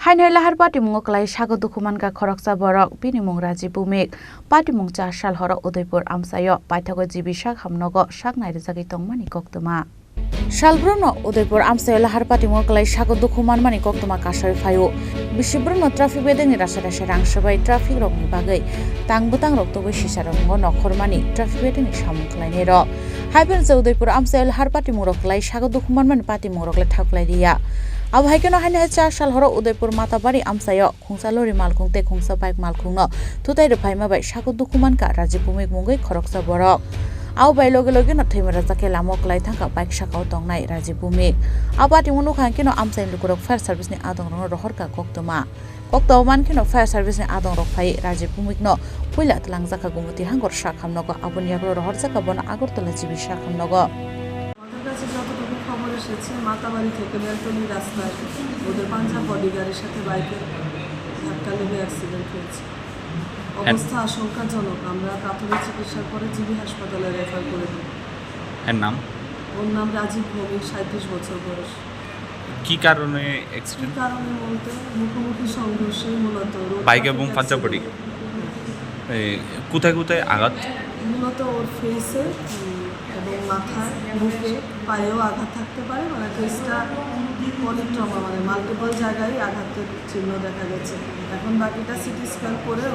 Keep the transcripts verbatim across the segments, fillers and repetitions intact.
Haino Lahar patimungo kwlai sago dukhu mankha khoroksa borok, bini mung Rajiv Bhumik. Patimung cha sal horo Udaipur amchaio paithago G B sak hamnogo sak nairijagwi tongmani koktwma. Salbrumno Udaipur amchaio Lahar patimungo kwlai sago dukhu manmani koktwma kasai phaio. Bisi brumno traffic bedengni rasa rasa rang swbai traffic rokni bagwi tang bwtang rok tubui sisa rokno nokhormani traffic bedengni samung khlainai rok. Haiphano je Udaipur amchaio Lahar patimungrok kwlai sago dukhu manmani patimungrok le thaklai liya. Abo hai kheno haino hai cha sal horo Udaipur Matabari amchaio khungsa lori malkhung tei khungsa bike malkhungno thutai rwphaima bai sago dukhu mankha Rajiv Bhumik mungwi khoroksa borok. Abo bai loge loge no thwima rwjak khe lama o kwlai thangkha bike saka o tongnai Rajiv Bhumik. Abo atimung nukha hwnkhe no amchaini lukurok fire service ni adongrokno rohorkha koktwma. Koktwma mankheno fire service ni adongrok phai Rajiv Bhumik no puila twlangjakha Gumoti Hangor sak hamnogo, aboni yagulo rohorjakha bono Agartala G B sak hamnogo. আমাদের কাছে যতটুকু খবর এসেছে, মাতাবাড়ি থেকে বেলতলি রাস্তায় ওদের পাঞ্জাব বডি গাড়ির সাথে বাইকের ধাক্কা লেগে অ্যাক্সিডেন্ট হয়েছে। অবস্থা আশঙ্কাজনক। আমরা প্রাথমিক চিকিৎসার পরে জিবি হাসপাতালে রেফার করে দেব। এর নাম? ওর নাম রাজীব ভৌমিক, সাঁইত্রিশ বছর বয়স। কি কারণে অ্যাক্সিডেন্ট? কি কারণে বলতে মুখোমুখি সংঘর্ষে মূলত রোড বাইক ট্রাফিক এবং পাঞ্জাব বডি? অ্যাক্সিডেন্ট। এই, কোথায় কোথায় আঘাত? মূলত ওর ফেসে, উম, এবং মাথায়, বুকে, পায়েও আঘাত থাকতে পারে। মানে ফেসটা পলিট্রমা, মানে মাল্টিপল জায়গায় আঘাতের চিহ্ন দেখা গেছে। এখন বাকিটা সিটি স্ক্যান করে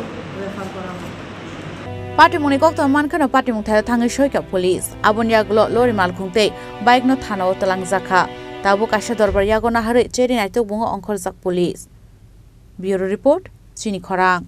রেফার করা হবে। Patimungni koktwma mankheno patimung thaio thangwi soikha police. Aboni yagulo lori malkhung tei bike no thana o twlangjakha. Tabuk kaisa dorbar yago naharwi cherwi naitok bungo ongkhorjak police. Bureau report, Chini Khorang.